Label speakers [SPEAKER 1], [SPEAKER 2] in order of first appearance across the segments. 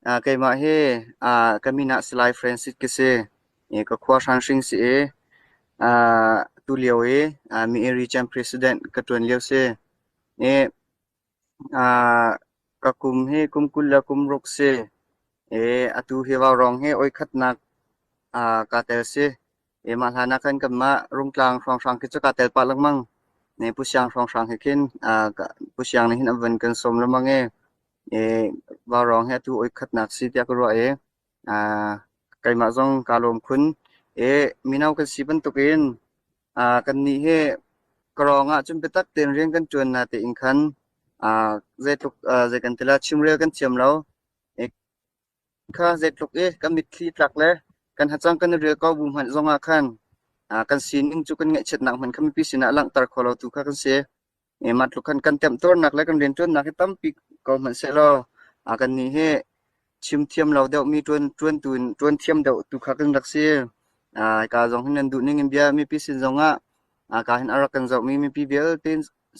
[SPEAKER 1] Keimah hi ka min ah Salai Francis ka si. Ka khua Hranhring si i tulio i Mi Region President ka ṭuan lio si. Ka kum hi kum 26 si. Atu hi vaurawng hi oi khatnak kaa tel si. Mah hlan ah khan kanmah Rungtlang hrawnghrang khi cu kaa tel pah lengmang. Pu Siang hrawnghrang he khin Pu Siang nih hin a van kan sawm lengmang i vaurawng hi atu oi khatnak si tiah ka ruah i keimah zong kaa lawm khun. Mino kan si bantukin kannih hi ka rawng ahcun biatak tein rian kan ṭuan natein khan zeitluk zei kan ti lai chimrel kan thiam lo. Kha zeitluk i kan mitthli tlak le kan hacang kan i rel ko bu hmanh zongah khan kan sining cu kan ngaihchiatnak hmanh kha mipi sinah langhter kho lo tu kha kan si. Mah tluk khan kan temtuarnak le kan rianṭuannak hi tampi ko hmanh sehlaw kannih hi chim thiam lo deuhmi ṭuan ṭuantu in ṭuan thiam deuh tu kha kan rak si. Hika zong hin nan duh ning in bia mipi sin zongah ka hin a rak kan zohmi mipi vialte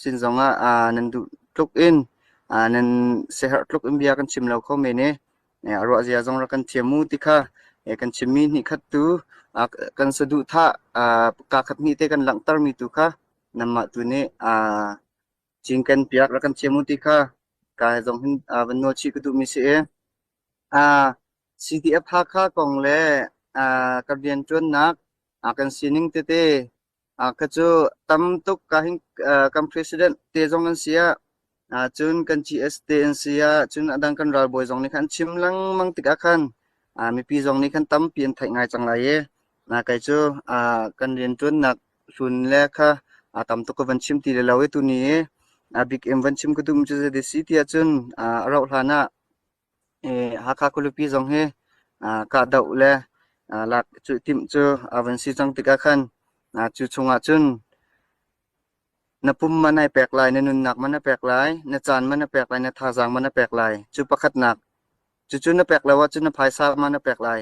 [SPEAKER 1] sin zongah nan duh tluk in nan siaherh tluk in bia kan chim lo kho men i a ruah zia zong rak kan thiam mu ti kha kan chimmi hnihkhat tu kan saduhthah kaa khat hnih te kan langhtermi tu kha nanmah tu nih cinken piak rak kan thiam u ti kha ka zong hin van nawl chih ka duhmi si i CDF Hakha kong le ka rianṭuannak kan sining tete ka cu tam tuk ka hin kan president te zong an si ah cun kan GS te an si ah cun a dang kan ralbawi zong nih khan chim lengmang tikah khan mipi zong nih khan tampi an theih ngai cang lai i kei cu kan rianṭuannak hlun le kha a tam tuk ka van chim ti le lo i tuni i a bik in van chim ka duhmi cu zei si ti ahcun a rauh hlan ah Hakha khualipi zong hi kahdoh le lak cu timh cu a van si cang tikah khan cu chungah cun na pum man ai pek lai, na nunnak man a pek lai, na caan man a pek lai, na thazaang man a pek lai. Cu pakhatnak. Cucu na pek lo ahcun na phaisa man na pek lai.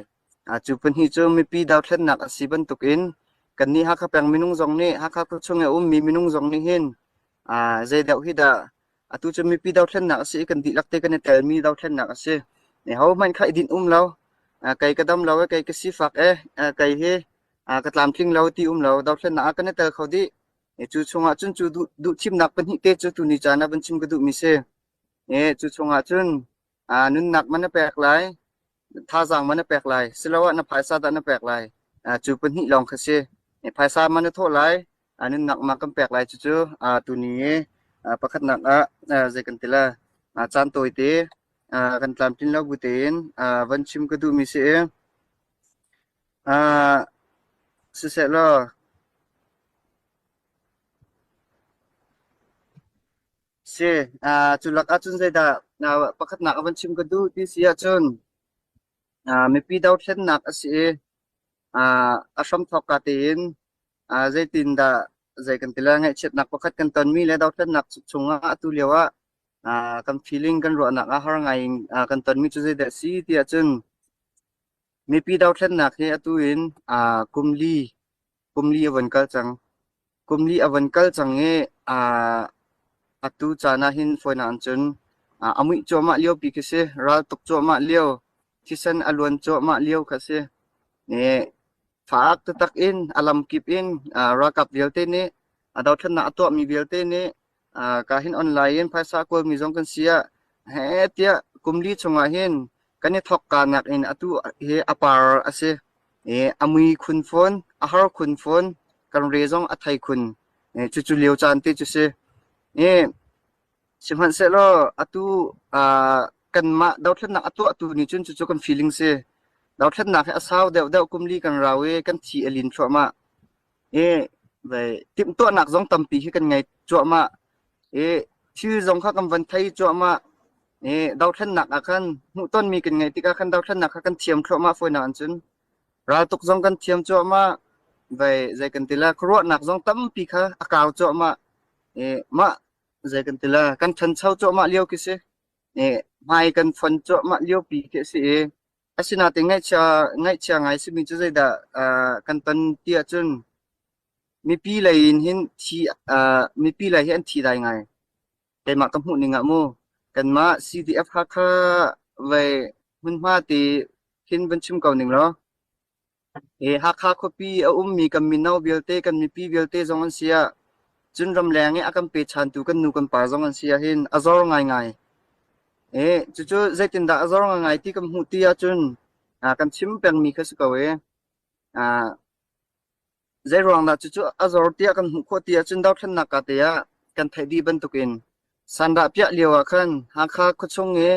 [SPEAKER 1] Cu pahnih cu mipi dothlennak a si bantukin kannih Hakha peng minung zong nih Hakha khuachung i a ummi minung zong nih hin zei deuh hi dah atu cu mipi dothlennak a si i kan dihlak te kan i telmi dothlennak a si. Hohmanh kha i dinh um lo. Kei ka dam lo e, kei ka sifak e, kei hi ka tlamtling lo ti um lo. Dothlennak ah kan i tel kho dih. Cu chungah cun cu duhthimnak pahnih te cu tuni caan ah van chim ka duhmi si. Cu chungah cun nunnak man na pek lai, thazaang man na pek lai, siloah na phaisa dah na pek lai. Cu pahnih lawng kha si. Phaisa man na thawh lai, nunnak ma kan pek lai cucu tuni i pakhatnak ah zei kan ti la caan tawite kan tlamtlin lo bu tein van chim ka duhmi si i siseh law Si, cu lakah cun zeidah pakhatnak a van chim ka duh ti si ahcun mipi dothlennak a si i a hramthawk ka tein zeitindah zei kan ti lai ngaihchiatnak pakhat kan tonmi le dothlennak chungah atu lio ah kan feeling kan ruahnak ah har ngai in kan tonmi cu zeidah a si ti ahcun mipi dothlennak hi atu in kum li kum li a von kal cang. Kum li a von kal cang i atu caan ah hin fawinak in cun a muih cuahmah liopi khi si. Ral tuk cuahmah lio, thisen a luan cuahmah lio kha si. Faak taktak in a lamkip in ralkap vialte nih a dothlennak a tuahmi vialte nih ka hin online in phaisa a kawlmi zong kan si ah heh tiah kum li chungah hin kan i thawkka nakin atu hi a par a si. I a mui khun fawn, a har khun fawn, kan re zong a thei khun. Cucu lio caan te cu si. I sihmanhsehlaw atu kanmah dothlennak a tuahtu nih cun cucu kan feeling si. Dothlennak hi a sau deuhdeuh kum li kan rau i kan thi a lin thluahmah. I timhtuahnak zong tampi hi kan ngei cuahmah. I thil zong kha kan van thei cuahmah. I dothlennak ah khan hmuhtonmi kan ngeih tikah khan dothlennak kha kan thiam thluahmah fawinak in cun raltuk zong kan thiam cuahmah. Vei zei kan ti la khuaruahnak zong tampi kha a kau cuahmah. I mah zei kan ti la kan ṭhancho cuahmah lio khi si. I hmai kan fon cuahmah liopi khi a si i Asinain ngaihchia ngaihchia ngai simi cu zeidah kan ton ti ahcun mipi lei in hin thi mipi lei hi an thi dai ngai. Keimah ka hmuh ning ah mu kanmah CDF Hakha vei hmunhma ti khin van chim ko ning law. Hi Hakha khuapi a ummi kan mino vialte, kan mipi vialte zong an si ah, cun ramleng i a kan pechantu kan nu kan pa zong an si ahhin a zor ngaingai. Cucu zeitindah a zor ngaingai ti kan hmuh ti ahcun kan chim pengmi kha si ko i Zeiruang dah cucu a zor tiah kan hmuh khawh ti ahcun dothlennak ka te ah kan theih dih bantukin sandah piah lio ah khan Hakha khuachung i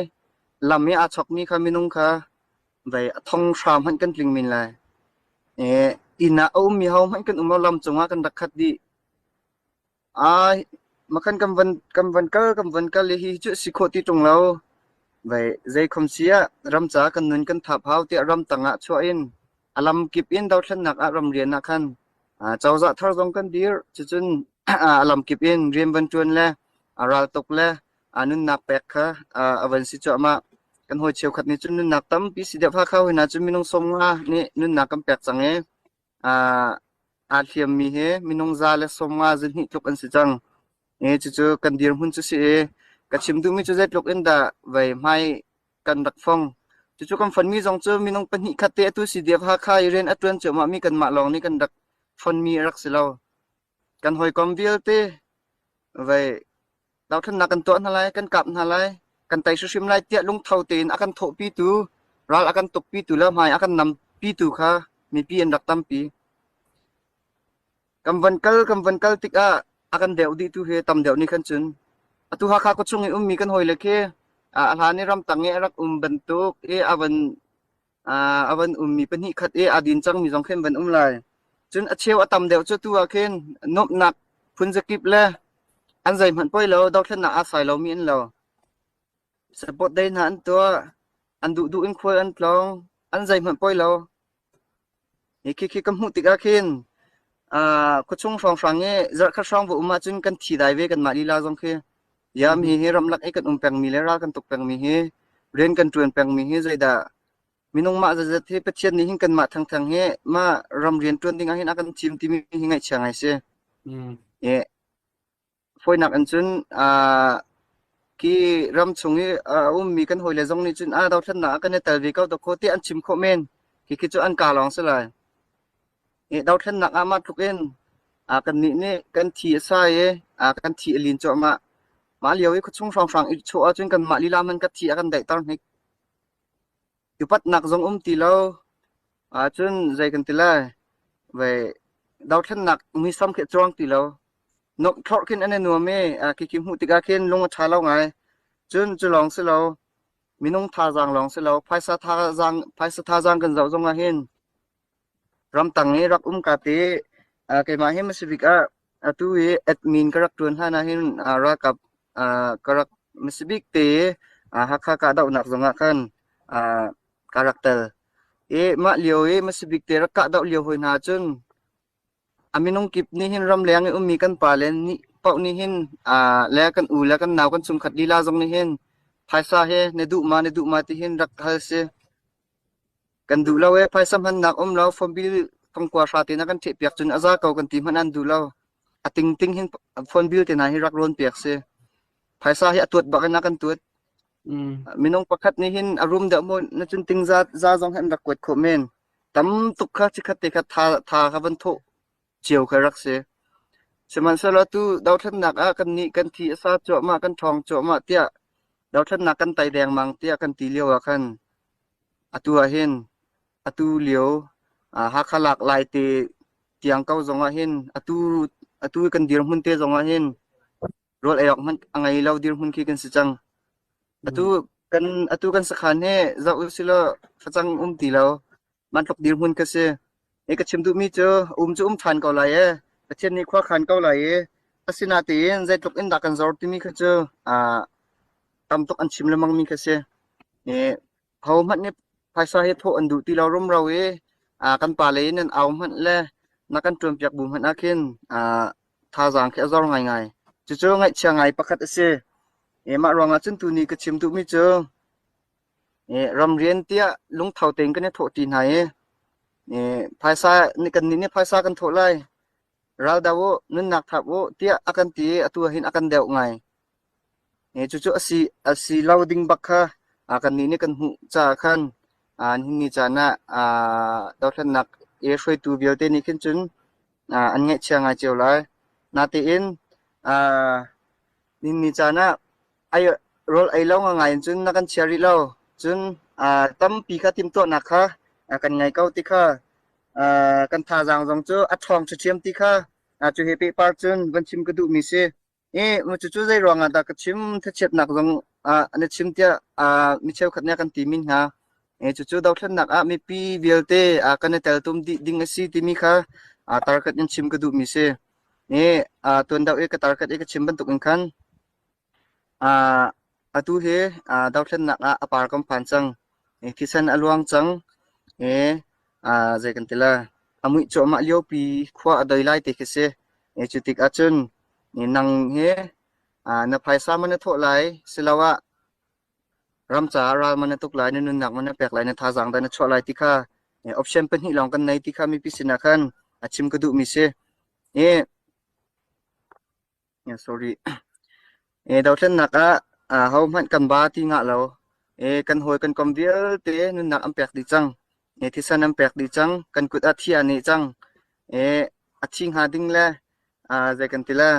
[SPEAKER 1] lam i aa chokmi kha minung kha vei a thong hra hmanh kan tling men lai. Inn ah a ummi ho hmanh kan um lo lam cungah kan rak khat dih. Ai, makhan kan van kal i hi cu si khawh ti ṭung lo. Vei zeikhom si ah ram ca kan nun kan thap hau tiah ramtang ah chuah in a lamkip in dothlennak ah ramrian ah khan cozah thar zong kan dir. Cucun a lamkip in rian van ṭuan le a raltuk le a nunnak pek kha a van si cuahmah. Kan hawi cheukhat nih cun nunnak tampi si deuh Hakha hoi hna cu minung 50 nih nunnak kan pek cang i aa hliammi hi minung 150 zahnih tluk an si cang. I cucu kan dirhmun cu si i ka chim duhmi cu zeitluk in dah vei hmai kan rak fong. Cucu kan fonmi zong cu minung pahnih khat te atu CDF Hakha i rian a ṭuan cuahmahmi kanmah lawng nih kan rak fonmi a rak si lo. Kan hawikom vialte vei dothlennak kan tuah hna lai, kan kap hna lai, kan tei hrimhrim lai tiah lungtho tein a kan thawhpitu, ral a kan tukpitu le hmai a kan nampitu kha mipi an rak tampi. Kan van kal tikah a kan deuh dihtu hi tam deuh nih khan cun atu Hakha khuachung i ummi kan hawile khi a hlan i ramtang i a rak um bantuk i a van ummi pahnih khat i aa din cangmi zong khin van um lai. Cun a cheu a tam deuh cu tu ah khin nuamhnak phunzakip le an zeihmanh poi lo dothlennak aa sai lomi an lo. Support day hna an tuah, an duhduh in khual an tlawng, an zeihmanh poi lo. Hi khi khi ka hmuh tikah khin khuachung hrawnghrang i zarhkhat hrawng va um ahcun kan thi dai ve kanmah lila zong khi. Yam hi hi ramlak i kan um pengmi le ral kan tuk pengmi hi rian kan ṭuan pengmi hi zeidah minung mah zazat hi Pathian nih hin kanmah thangthang hi mah ram rian ṭuan ding ah hin a kan thim timi hi ngaihchia ngai si. Fawinak in cun khi ram chung i a ummi kan hawile zong nih cun ah dothlennak ah kan i tel ve ko dawkaw tiah an chim khawh men. Khi cu an kaa lawng si lai. Dothlennak ah mah tluk in kannih nih kan thi a sai i kan thi a lin cuahmah. Mah lio i khuachung hrawnghrang i chuah ahcun kanmah lila hmanh ka thi a kan daihter hnik. Upatnak zong um ti lo. Cun zei kan ti lai? Vei dothlennak muisam khi a cuang ti lo. Nuamhthlorh khin an i nuam i khikhi hmuh tikah khin lung a ṭha lo ngai. Cun cu lawng si lo, minung thazaang lawng si lo, phaisa thazaang kan zoh zongah hin ramtang i rak um ka te keimah hi Masibik ah atu i admin ka rak ṭuan hlan ah hin ralkap ka rak Masibik te Hakha kahdohnak zongah khan ka rak tel. I mah lio i Masibik te rak kahdoh lio hoi hna cun A minung kip nih hin ramleng i ummi kan pale nih paoh nih hin le kan u le kan nau kan chungkhat lila zong nih hin phaisa hi na duh ma na duh ma ti hin rak hal si. Kan duh lo e phaisa hmannak um lo phone bill thongkua hra te na kan ṭheh piak cun a za ko kan ti hmanh an duh lo. A tingting hin phone bill te hna hi rak rawn piak si. Phaisa hi a tuat bak in a kan tuat. Minung pakhat nih hin a rum deuh maw na cun ting za za zong hi an rak kuat khawh men. Tam tuk kha chikkhat te kha tha tha kha van thawh cio kha rak si. Sihmanhsehlaw tu dothlennak ah kannih kan thi a sa cuahmah kan ṭhawng cuahmah tiah dothlennak kan tai dengmang tiah kan ti lio ah khan atu ah hin atu lio Hakha lak lai te tiang ko zong ah hin atu atu kan dirhmun te zong ah hin rawl ei awk hmanh a ngei lo dirhmun khi kan si cang. Atu kan atu kan sakhan hi zoh usilaw facang um ti lo. Mantluk dirhmun ka si. Hi ka chim duhmi cu um cu um ṭhan ko lai e. Pathian nih khua khan ko lai i asinain zeitluk in dah kan zor timi kha cu tam tuk an chim lengmang mi kha si. Hohmanh nih phaisa hi thawh an duh ti lo rumro i kan pale in an au hmanh le na kan ṭuanpiak bu hmanh ah khin thazaang khi a zor ngaingai. Cucu ngaihchia ngai pakhat a si. Mah ruangah cun tuni ka chim duhmi cu ramrian tiah lungtho tein kan i thawh ṭi hna i phaisa kannih nih phaisa kan thawh lai. Ral do u, nunnak thap u tiah a kan ti i atu ah hin a kan deuh ngai. Cucu a si, a si lo ding bak kha. Kannih nih kan hmuh caah khan nihin ni caan ah dothlennak i hruaitu vialte nih khin cun an ngaihchia ngai cio lai. Natein nihin ni caan ah rawl ei lo ngai in cun na kan chia rih lo. Cun tampi kha timhtuahnak kha kan ngei ko ti kha kan thazaang zong cu a ṭhawng ṭhiamṭhiam ti kha cu he pehpar cun van chim ka duhmi si. Cucu zei ruangah dah ka chim thachiatnak zong na chim tiah mi cheukhat nih a kan ti men hnga. Cucu dothlennak ah mipi vialte kan i teltum dih ding a si timi kha tarkat in chim ka duhmi si. Tuan deuh i ka tarkat i ka chim bantuk in khan Atu hi dothlennak ah a par kan phan cang. Thisen a luang cang. Zei kan ti lai, a muih cuahmah liopi khua a doi lai ti khi si. Cu tik ahcun nang hi na phaisa maw na thawh lai siloah ram caah ral maw na tuk lai, na nunnak maw na pek lai, na thazaang dah na chuah lai ti kha option pahnih lawng kan nei ti kha mipi sinah khan a chim ka duhmi si. Sorry. Dothlennak ah ahohmanh kan ba ti ngah lo. Kan hawi kan kom vialte nunnak an pek dih cang. Thisen an pek dih cang. Kan kut ah thi aa neh cang. A thi hnga ding le zei kan ti le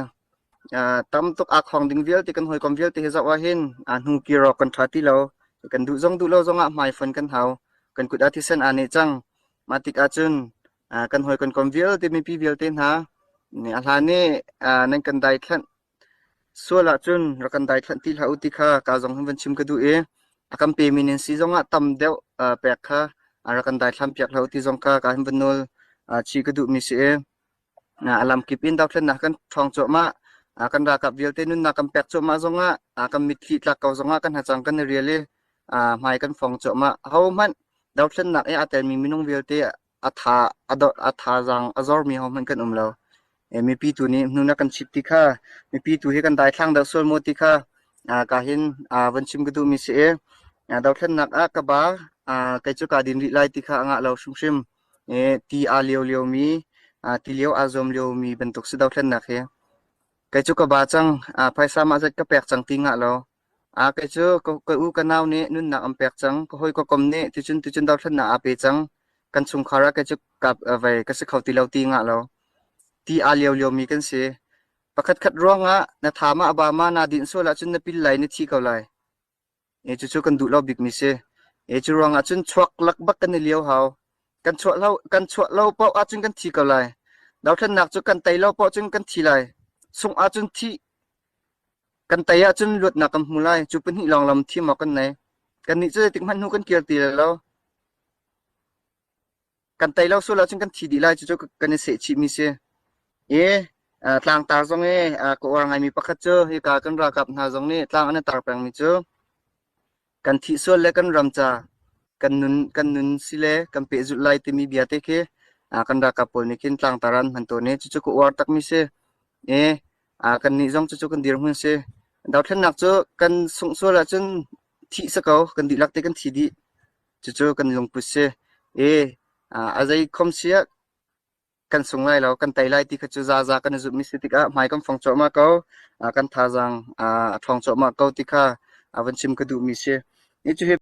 [SPEAKER 1] tam tuk aa khong ding vialte kan hawikom vialte hi zoh ahhin hnu kir awk kan ṭha ti lo. Kan duh zong duh lo zong ah hmaifon kan hau. Kan kut ah thisen aa neh cang. Mah tik ahcun kan hawi kan kom vialte mipi vialte hna a hlan i nan kan daithlanh sual ahcun rak kan daithlanh ti hlah u ti kha ka zong hin van chim ka duh i a kan pemi nan si zongah tam deuh pek kha rak kan daithlam piak hlah u ti zong kha ka hin van nawl chih ka duhmi si i a lamkip in dothlennak kan ṭhawng cuahmah. Kan ralkap vialte nunnak kan pek cuahmah zongah kan mitthli tlak ko zongah kan hacang kan i rial i hmai kan fong cuahmah. Ahohmanh dothlennak i aa telmi minung vialte a tha a thazaang a zormi hohmanh kan um lo. Mipi tu nih hnu na kan chip ti kha mipi tu hi kan daithlang deuh sual maw ti kha ka hin van chim ka duhmi si i dothlennak ah ka ba kei cu kaa din rih lai ti kha a ngah lo hrimhrim. Ti aa lio liomi, ti lio aa zuam liomi bantuk si dothlennak hi. Kei cu ka ba cang, phaisa mah zat ka pek cang ti ngah lo. Kei cu ka u ka nau nih nunnak an pek cang, ka hawi ka kom nih ticun ticun dothlennak aa pe cang. Kan chungkhar ah kei cu ka vei ka si kho ti lo ti ngah lo. Ti aa lio liomi kan si. Pakhatkhat ruangah na tha ma a ba ma naa dinh sual ahcun na pil lai na thi ko lai. Cucu kan duh lo bikmi si. Cu ruangah cun chuak lak bak kan i lio hau. Kan chuah lo, kan chuah lo paoh ahcun kan thi ko lai. Dothlennak cu kan tei lo paoh cun kan thi lai. Sungh ahcun thih kan tei ahcun luatnak kan hmu lai. Cu pahnih lawng lam thim awk kan nei. Kannih cu zeitik hmanh hnu kan kir ti lai lo. Kan tei lo sual ahcun kan thi dih lai. Cucu kan i sehchihmi si. I tlangtar zong i ka uar ngaimi pakhat cu hika kan ralkap hna zong nih tlang an i tar pengmi cu kan thih sual le kan ram ca kan nun kan nun si le kan pehzulh lai timi bia te khi kan ralkap pawl nih khin tlangtar an hman tawn i cucu ka uar takmi si. I kannih zong cucu kan dirhmun si. Dothlennak cu kan sungh sual ahcun thih si ko, kan dihlak te kan thi dih. Cucu kan lungput si. I a zei khom si ah kan sung lai lo, kan tei lai ti kha cu zaza kan i zumhmi si tikah hmai kan fong cuahmah ko, kan thazaang a ṭhawng cuahmah ko ti kha van chim ka duhmi si. Hi cu hi.